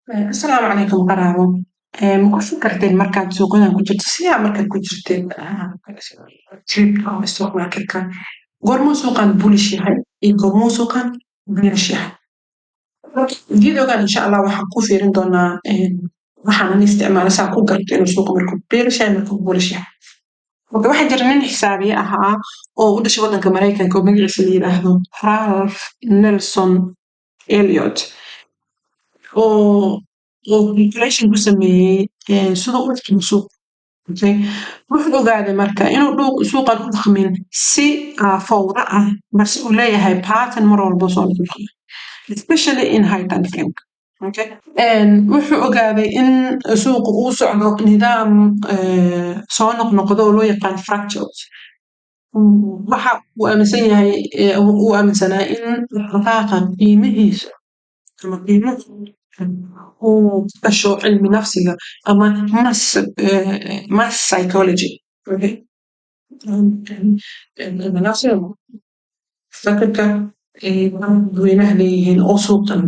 Asalaamu calaykum qaraabo. Ma ku fikirteen markaad suuqyadan ku jirto, sidaa markaad ku jirteen crypto ama stock market-ka, goormuu suuqan bullish yahay iyo goormuu suuqan bearish yahay? Videogan insha Allah waxaan ku fiirin doonaa waxaan ani isticmaalo saa ku garto inuu suuqa markuu bearish yahay, markuu bullish yahay. Okay, waxaa jira nin xisaabiye ahaa oo u dhashay waddanka Mareykanka oo magaciisa la yiraahdo Ralph Nelson Elliott oo calculation ku sameeyey siduu u dhaqmo suuqa. Okay. Wuxuu ogaaday marka inuu suuqan u dhaqmin si fawdo ah, balse uu leeyahay pattern mar walba soo noqnoqda, especially in high time frame. Okay. Wuxuu ogaaday in suuqu uu socdo nidaam soo noqnoqdo oo loo yaqaan fractals. Waxa uu aaminsan yahay, uu aaminsanaa in dhaqdhaqaaqa qiimihiisa ama qiimuhu uu ka dhasho cilmi nafsiga ama mass psychology. Okay. Cilmi nafsiga, fikirka ay dadweynaha leeyihiin oo suuqan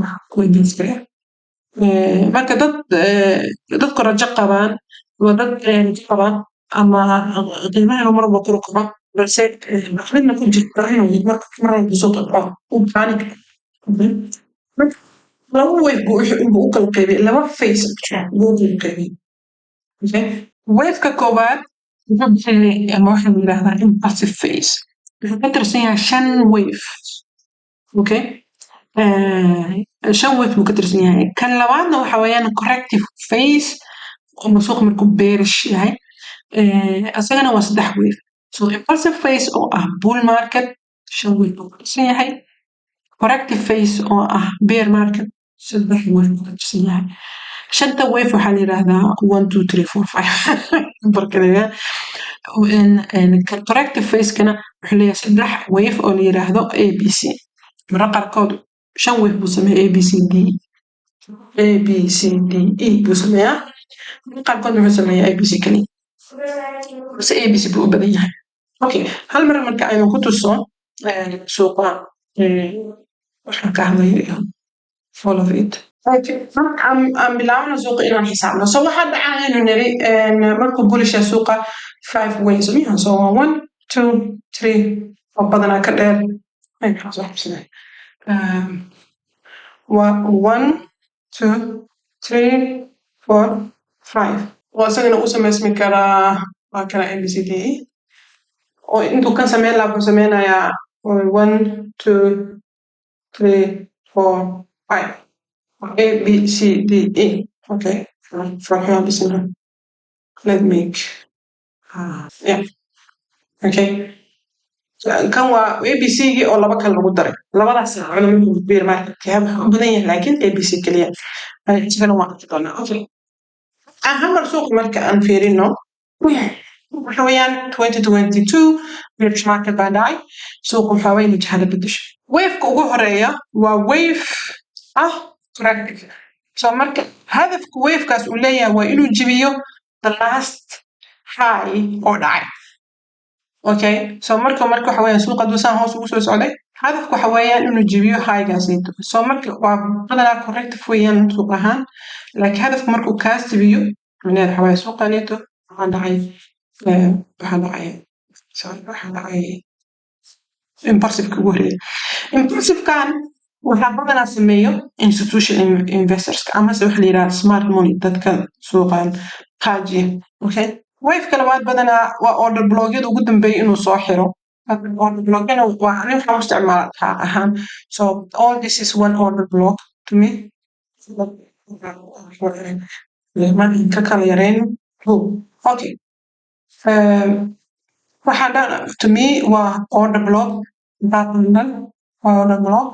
wax ku weydiistaya. Marka dadku rajo qabaan, waa dad rajo qabaan ama qiimaha inuu mar walba kor u kaco, balse baqdinna ku jirta inuu mar walba suuqa dhaco, uu panic. Okay. Marka laba wave buu u kala qaybiyey, laba phase buu u kala qaybiyey. Okay. Wave-ka koowaad wuxuu bixiyey ama waxaa la yiraahdaa impulsive phase. Wuxuu ka tirsan yahay shan wave. Okay. Shan wave buu ka tirsan yahay. Kan labaadna waxa weeyaan corrective phase ama suuqa markuu bearish yahay. Asagana waa saddex wave. So impulsive phase oo ah bull market, shan wave buu ka tirsan yahay. Corrective phase oo ah bear market, saddex wave buu ka tirsan yahay. Shanta wave waxaa la yiraahdaa one, two, three, four, five. Barkadeeda corrective phase-kana wuxuu leeyahay saddex wave oo la yiraahdo A, B, C. Mararka qaarkood shan wave buu sameeyaa, A, B, C, D, A, B, C, D, E buu sameeyaa. Mararka qaarkood wuxuu sameeyaa A, B, C kaliya, balse A, B, C buu u badan yahay. Okay, hal mar marka aynu ku tuso suuqa waxaan ka hadlayo iyo all of it. Okay, marka aan bilaabno suuqa inaan xisaabno. So waxaa dhacaya inuu niri markuu bullish yahay suuqa, five ways miya. So waa one, two, three oo badanaa ka dheer. Ay, maxaa soo xabsaday? Waa one, two, three, four, five, oo isagana u samaysmi karaa. Waa kana A, B, C, D E, oo intuu kan sameyn lahaa wuxuu sameynayaa one, two, three, four, five, A, B, C, D, E. Okay, from bismillah, let me make, yeah, okay. Kan waa A, B, C gii oo laba kale lagu daray. Labadaas culimadu bear market yahay wuxuu u badan yahay, laakiin A, B, C kaliya isagana waan arki doonaa. Okay, aan hal mar suuqa marka aan fiirino, waxa weeyaan 2022 bearish market baa dhacay. Suuqa waxaa weeye jihada bedesho. Waveka ugu horeeya waa wave ah corrective. So marka hadafka wavekaas uu leeyahay waa inuu jebiyo the last high oo dhacay. Okay, so marka waxa weeyaan suuqa hadduu saan hoos ugu soo socday, hadafku waxa weeyaan inuu jebiyo highgaasito. So marka waa badanaa corrective weeyaan suuq ahaan, laakiin hadafku markuu kaas jebiyo, micnaheedu waxa weeye suuqaneeto waxaa dhacay, sorry, waxaa dhacay impulsiveka ugu horeeyay. Impulsivekan waxaa badanaa sameeyo institution investorska amase waxa la yidhahda smart money, dadka suuqan qaajiya. Okay, waveka labaad badanaa waa order blockyada ugu dambeeya inuu soo xiro. Order blockyana waa ani waxaan u isticmaalaa taaq ahaan. So all this is one order block to me. Ka kala yareyn. Okay, waxaa dhan to me waa order block. Dhaqaaqan dhan waa order block,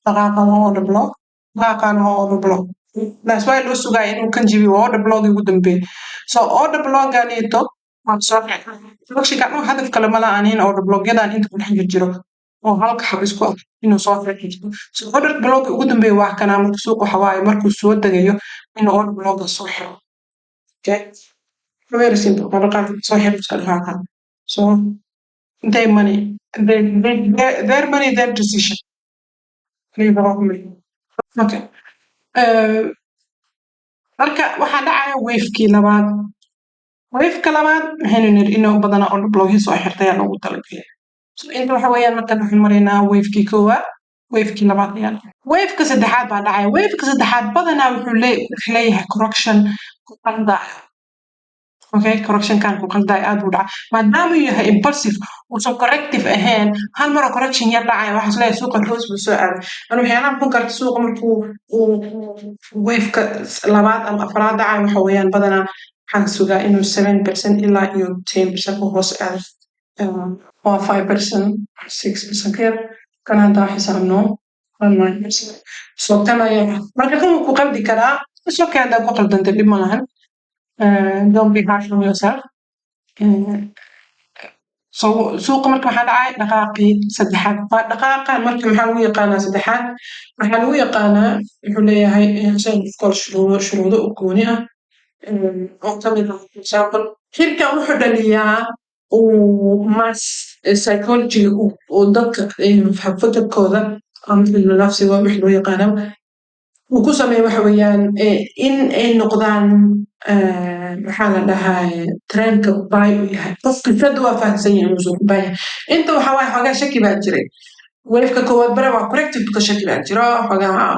dhaqaaqan waa order block, dhaqaaqan waa order block. That's why loo sugaya inuu kan jibiyo, waa order block ugu dambeeyay. So order blockaneeto waa soo xirxigan. Hadaf kale ma laha in order blockyadan inta ku dhex jirjiro oo halka xab isku ah inuu soo xirxirto. So order block ugu dambeeya waa kana. Marka suuq waxa waaye markuu soo degayo inuu order blocka soo xiro. Okay, very simple. Marka qaar soo xiro iska dhaqaaqan. So their money, their money, their decision. Okay. Marka waxaa dhacaya wavekii labaad. Waveka labaad maxaynu niri? Inuu badanaa order blockii soo xirtay ayaa loogu talagalay. So inta waxa weeyaan, markan waxaan maraynaa wavekii koowaad, wavekii labaad ayaa, waveka saddexaad baa dhacaya. Waveka saddexaad badanaa wuxuu leeyahay correction ku qaldaayo. Okay, correctionkan ku qaldaayo aad buu dhacaa, maadaama uu yahay impulsive, uusan corrective ahayn. Hal maroo correction yar dhacaya, waxaa isleeyahay suuqa hoos buu soo aaday. Anu waxyaalaha ku garta suuqa markuu uu waveka labaad ama afraad dhacayo waxa weeyaan, badanaa waxaan sugaa inuu 7% ilaa iyo 10% u hoos aado. Waa 5%, 6% ka yar. Kan haddaa xisaabno waa 9%. So kan ayaa marka kan wuu ku qaldi karaa. It's okay haddaa ku qaldantay, dhib ma lahan. Don't be harsh on yourself. So suuqa marka waxaa dhacay dhaqaaqii saddexaad. Waa dhaqaaqa marka maxaa lagu yaqaanaa saddexaad? Waxaa lagu yaqaanaa wuxuu leeyahay kol shuruudo u gooni ah oo kamid ah, for example, xilkan wuxuu dhaliyaa uu mass psychology uu dadka fakarkooda ama nafsiga wix loo yaqaano uu ku sameeyo. Waxa weeyaan in ay noqdaan, maxaa la dhahaa, trendka buy uu yahay. Qofka hadda waa fahamsan yahay inuu suuqa buy yahay. Inta waxa waaye xoogaa shaki baa jiray. Waveka koowaad bare waa corrective because shaki baa jiro xoogaa,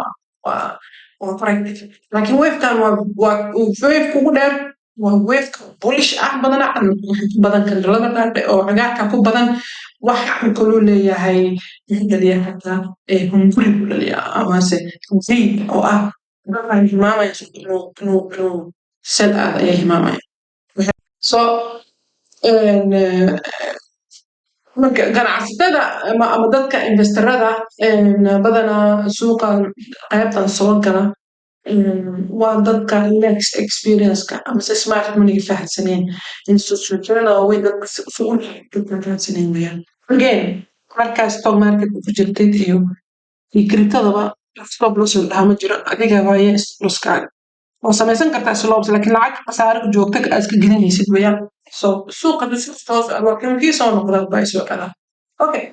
waa corrective. Laakiin wavekan waa wave kugu dheer, waa waveka bullish ah. Badanaa waxa ku badan candleada dhaadhe oo cagaarka ku badan. Waxa kaluu leeyahay, wuxuu dhaliyaa xataa hunguri buu dhaliyaa amase greed, oo ah dadka hilmaamaya inuu sell aad ayay hilmaamaya. So marka ganacsatada ama dadka investorada badanaa suuqa qaybtan soo gala waa dadka less experience-ka amase smart money fahansaneen, institutionada waaweyn, dadka dadka fahansaneen weeyaan. Again, markaa stock market ku jirtid iyo cryptadaba, stop loss la dhahaa ma jiro. Adiga waaye stop losskaaga waa samaysan kartaa stop loss, laakiin lacag khasaare joogto aad iska gelinaysid weeyaan. So suuqa haduu si hoos waa kii soo noqda bay soo adaa. Okay,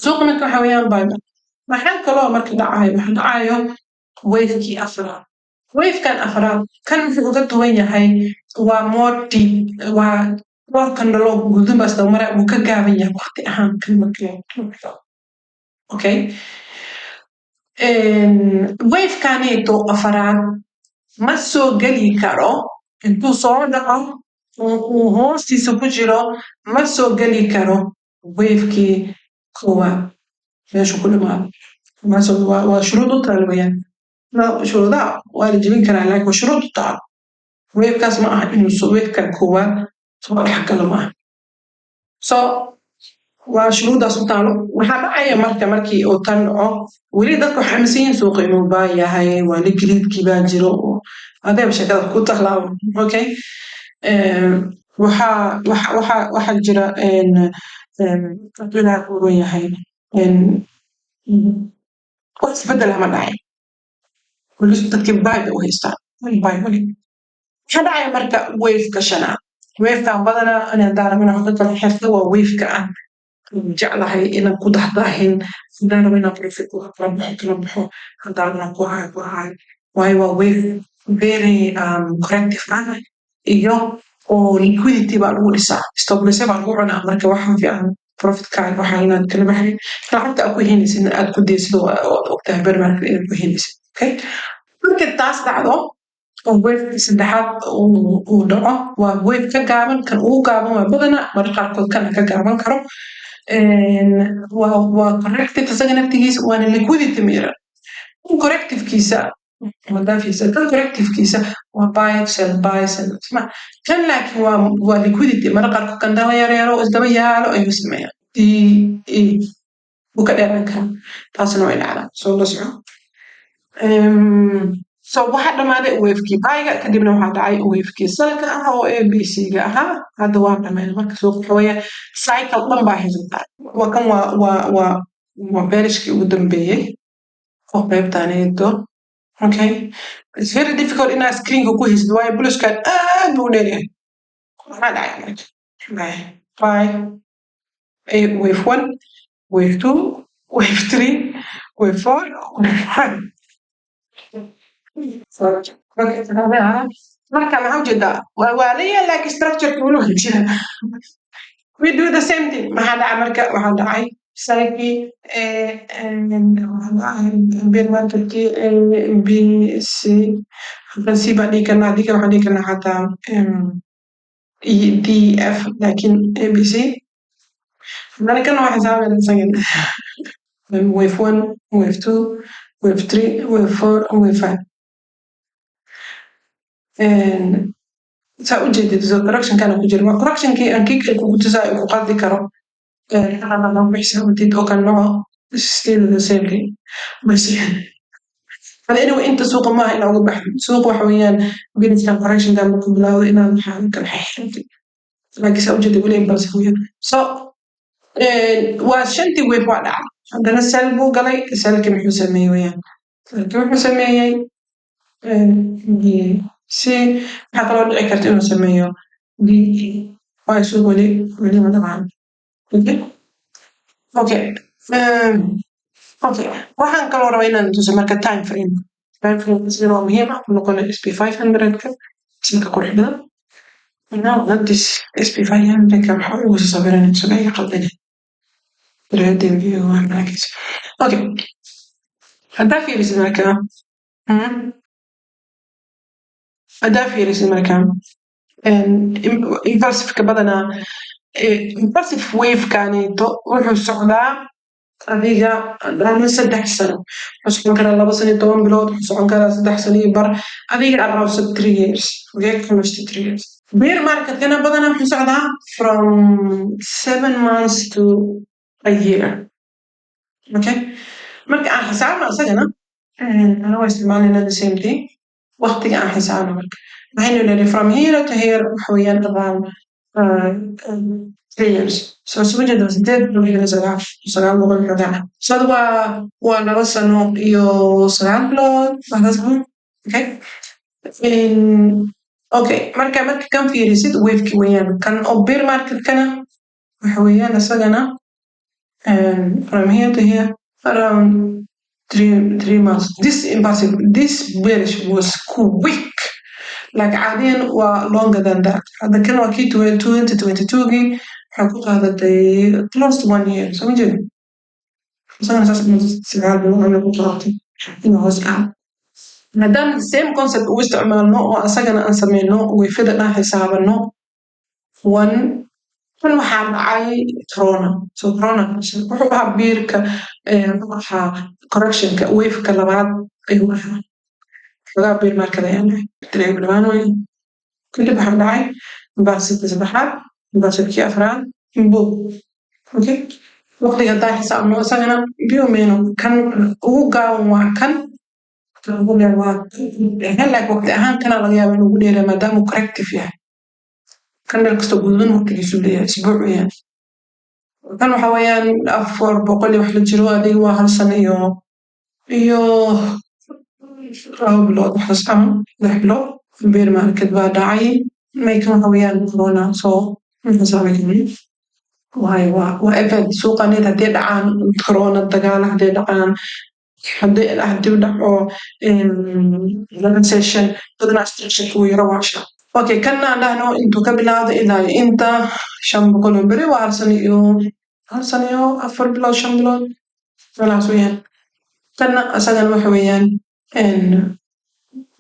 suuqa marka waxa weeyaan buy. Maxaa kaloo marka dhacayo? Waxa dhacayo wavekii afraad. Wavekan afraad kan wuxuu uga duwan yahay waa more deep, waa dhowr candle oo gududan baa isdaba maraya. Wuu ka gaaban yahay waqti ahaan kan markii. Okay, wavekaneeto afraad ma soo geli karo intuu soo dhaco uu hoostiisa ku jiro. Ma soo geli karo wavekii koowaad meeshu ku dhamaado. Waa shuruud u taal weeyaan. Shuruudaha waa la jebin karaa, laakiin waa shuruud u taal. Wavekaas ma aha inuu wavekan koowaad soo dhex galo, ma aha. So waa shuruuddaas u taalo. Waxaa dhacaya marka markii uu tan dhaco, weli dadka waxay aaminsan yihiin suuqa inuu buy yahay. Waa liquidity baa jiro oo adeeb sheekada ku tahlaabo. Okay, waxaa jira hadduu Ilaahay kuu roon yahay, wax isbedel ama dhacay, weli dadkii buy bay u haystaan, weli buy weli. Waxaa dhacaya marka waveka shanaad. Wavekan badanaa ani haddaan rabo inaan wax ka kala xirto, waa waveka aan jeclahay inaan ku dahdaahin. Haddaan rabo inaan profit ku kala baxo, kala baxo. Haddaan rabo inaan ku hayo, ku hayo. Waayo waa wave very corrective ah iyo oo liquidity baa lagu dhisaa, stop loss baa lagu cunaa. Marka waxaa fiican profitkaaga waxaa inaad kala baxdid, lacagta aad ku helaysid aad ku daysid oo aad ogtahay bear market inaad ku helaysid. Okay, marka taas dhacdo oo wavekii saddexaad uu dhaco, waa wave ka gaaban kan ugu gaaban. Waa badanaa mararka qaarkood kana ka gaaban karo. Waa corrective isaga naftigiisa, waana liquidity miran. Correctivekiisa wadafiisa kan correctivekiisa waa buy, sell, buy, sell. Kan laakiin waa liquidity. Mararka qaarkood kan daba yaryaro isdaba yaalo ayuu sameeyaa, D E wuu ka dheeraan karaa. Taasna way dhacdaa, soo la soco. So waxaa dhamaaday wavekii buyga, kadibna waxaa dhacay wavekii sellka ah oo A B C ga ahaa. Hadda waa dhameen. Marka suuqa waxa weeye cycle dhan baa haysataa. Waa kan waa bearishkii ugu dambeeyey oo qaybtaneeto. Okay, it's very difficult inaad screenka ku haysid, waayo bullishkan aad buu u dheeryahay. Maxaa dhacay marka? Buy, buy, wave one, wave two, wave three, wave four, wave five. Marka maxaa ujeedaa? Waa waalaya, laakiin structure-ka weli waa jira. We do the same thing. Maxaa dhacay marka? Waxaa dhacay sellkii, waxaa dhacay bear marketkii B, C. Halkan C baan dhihi karnaa, haddii kale waxaan dhihi karnaa xataa E, D, F, laakiin A, B, C. Haddana kan waa xisaabayna isagana: wave one, wave two, wave three, wave four, wave five. Saa ujeedid, so correctionkana ku jira, waa correctionkii aan kii kale kugu tusaayo ku qaldi karo. Ku xisaabtid oo kale noco, still the same thing. Bas hada anyway, inta suuqa maaha inaa uga baxdo. Suuqa waxa weeyaan beariskan, correctionkan markuu bilaawdo inaad waxaa kala xirxirtid, laakiin saa ujeedid weli impulsive weeyaan. So waa shantii wave waa dhacay. Haddana sell buu galay. Sellkii muxuu sameeyey weeyaan? Sellkii wuxuu sameeyey B, C. Waxaa kaloo dhici karta inuu sameeyo D, E, waayo suuq weli weli ma dhacaan. Okay, waxaan kaloo rabaa inaan tuso marka time frame. Time frame isagana waa muhiim ah. Noqona SP 500 ka isinka qurux badan. No, not this SP 500 ka. Maxaa ugu soo sawiran? Suga, iga qaldani. Trading view waa markiis. Okay, haddaa fiirisid marka, haddaa fiirisid marka impulsiveka badanaa, impulsive wave-kaneeto wuxuu socdaa adiga ama 3 sano, wuxuu socon karaa 2 sano iyo 10 bilood, wuxuu socon karaa 3 sano iyo bar, adiga around 3 years. Okay, close to 3 years. Bear marketkana badanaa wuxuu socdaa from 7 months to a year. Okay, marka aan xisaabno isagana, anagoo isticmaalayna the same thing, waqtiga aan xisaabno. Marka maxaynu nidhi? From here to here waxa weeyaan around 3 years. So soo jeeda 8 bilood iyo 900 xogaa. So waa 2 sano iyo 9 bilood, waxdaas. Okay. Okay, marka kan fiirisid, waveki weeyaan kan oo bear marketkana waxa weeyaan isagana from here to here around 3 months. This impulsive, this bearish was quick, like caadiyan waa longer than that. Hadda kan waa kii 2022gii, waxaa ku qaadatay close to one year. Soo ma jeeda? Isagana saas 9 bilood camal ku qaadatay inuu hoos aado. Haddaan same concept u isticmaalno oo asagana aan sameyno waveyada dhan xisaabano, one kan waxaa dhacay corona. So corona wuxuu ahaa bearka, wuxuu ahaa correctionka waveka labaad ayuu ahaa. Xogaa bear market ayaa dhacay dhamaanooyin kadib. Waxaa dhacay impulsiveka saddexaad, impulsivekii afraad, boom. Okay, waqtiga haddaan xisaabno isagana biomeno, kan ugu gaaban waa kan, kan ugu dheer waa kan, laakiin waqti ahaan kana laga yaaba inuu ugu dheer, maadaama uu corrective yahay. Candle kastoo guduudan waqtigiisu leeyahay, isbuuc weeyaan. Kan waxa weeyaan 400 iyo wax la jiro, adiga waa hal sano iyo 2 bilood, waxaas ama 6 bilood. Bear market baa dhacay. Maykan waxa weeyaan corona, so ma xisaabi karno, waayo waa event. Suuqaneed haddii dhacaan corona, dagaal hadday dhacaan, haddii dhaco recession, badanaa structure wuu yara waasha. Okay, kanna aan dhahno intuu ka bilaawdo ilaa inta 500 oo beri, waa hal sano iyo 4 bilood, 5 bilood meelahaas weeyaan. Kanna asagana waxa weeyaan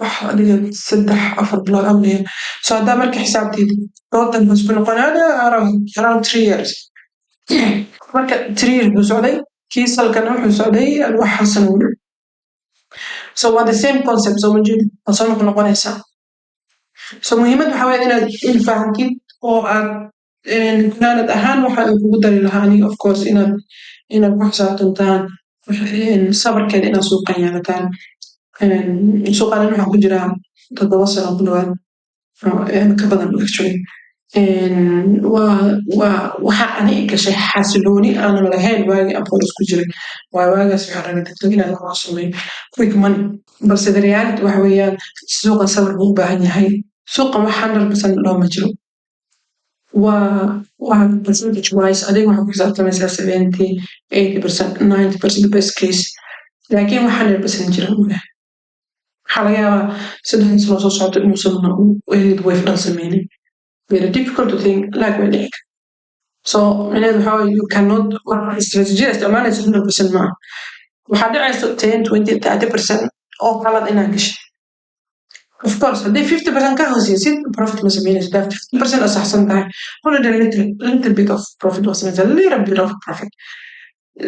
wax adiga 3-4 bilood camal weeyaan. So haddaa marka xisaabtid, total wuxuu isku noqonayaa around 3 years. Marka 3 years buu socday. Kii sellkana wuxuu socday wax hal sano u dhow. So waa the same concept. Soo ma jeedid? Waa soo noqonaysaa. So muhiimad waxa weeye inaad il fahantid oo aad gunaanad ahaan waxa aan kugu dari lahaa aniga, of course, inaad ku xisaabtantaan sabarkeeda, inaad suuqan yeelataan. Suuqan waxaan ku jiraa 7 sano ku dhawaad, ka badan actually. Waa waxa ani i gashay xasilooni aanan lahayn waagii aan forex ku jiray, waayo waagaas waxaan rabay degdeg inaan lacag sameeyo, quick money. Balse the reality waxa weeyaan suuqan sabar buu u baahan yahay. Suuqan wax 100% looma jiro. Waa percentage wise, adiga waxaa ku xisaabtamaysaa 70, 80%, 90% best case, laakiin wax 100% jira ma leh. Waxaa laga yaabaa 3 sano soo socoto inuusan Elliott Wave dhan sameynin. Very difficult to think, like way dhici kartaa. So micnaheedu waxaa waye you cannot, istaraatiijiyada isticmaalaysa 100% maaha. Waxaa dhacayso 10, 20, 30% oo qalad inaad gashay. Of course, haddii 50% ka hooseysid, profit ma sameynaysid. Hadaa 50% oo saxsan tahay, only a little, little bit of profit waa sameynaysaa, little bit of profit.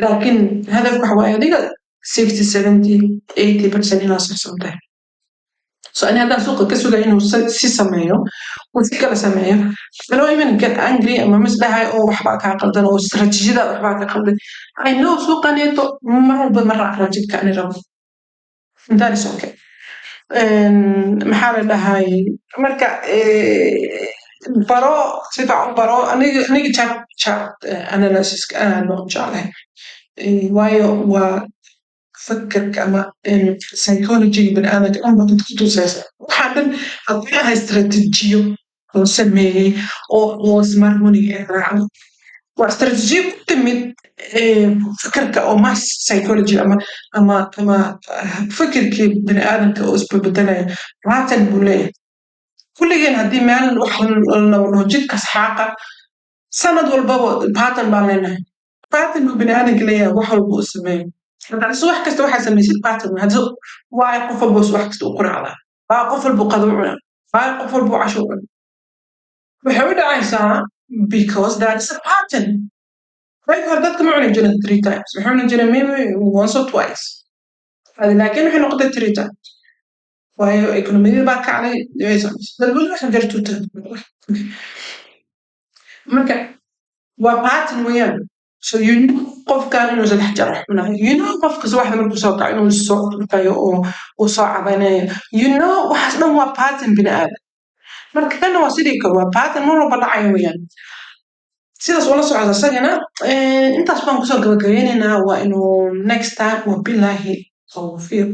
Laakiin hadafka waxa waaye adiga 60, 70, 80% inaad saxsan tahay. So ani haddaan suuqa ka sugaya inuu si sameeyo, uu si kala sameeyo, I don't even get angry ama misdhahay oo waxbaa kaa qaldan oo istaraatiijiyada waxbaa ka qaldan. I know suuqaneeto mar walba ma raacna jidka ani rabo. And that is okay. Maxaa la dhahay, marka baro, si fiican u baro. Aniga chart analysis aad baan u jeclahay. Waayo waa fikirka ama psychology bini'aadamka dhan baad ku tusaysa. Waxaa dhan haddii aha istaraatiijiyo la sameeyey oo smart money ay raacdo, waa istaraatiijiyo ku timid fikirka oo mass psychology ama fikirkii bini'aadamka oo isbebedelaya. Pattern buu leeyahay. Kulligeen haddii meel wax la dhaho jidkaas xaaqa, sanad walbaba pattern baan leenahay. Pattern buu bini'aadamka leeyahay wax walba uu sameeyo. Hadda subax kasta waxaa samaysid pattern. Hadda waay qof walba subax kasta u quraacdaa, waa qof walba qado u cunaa, waa qof walba casho u cunaa. Waxay u dhacaysaa because that is a pattern. Waagi hore dadka ma cuni jirin three times, waxay cuni jireen maybe once or twice. Laakiin waxay noqotay three times, waayo economiyada baa kacday. Way samaysay dad weli waxaa jira two times. Marka waa pattern weeyaan. So you know qofkan inuu saddex jeer wax cunayo, you know qofka subaxda markuu soo kaco inuu soo dhaqayo oo uu soo cadaynayo, you know waxaas dhan waa pattern bini aadam. Marka kana waa sidii kale, waa pattern mar walba dhacayo weeyaan. Sidaas ula socda isagana. Intaas baan kusoo gabagabeynaynaa. Waa inuu next time. Wabilaahi tawfiiq.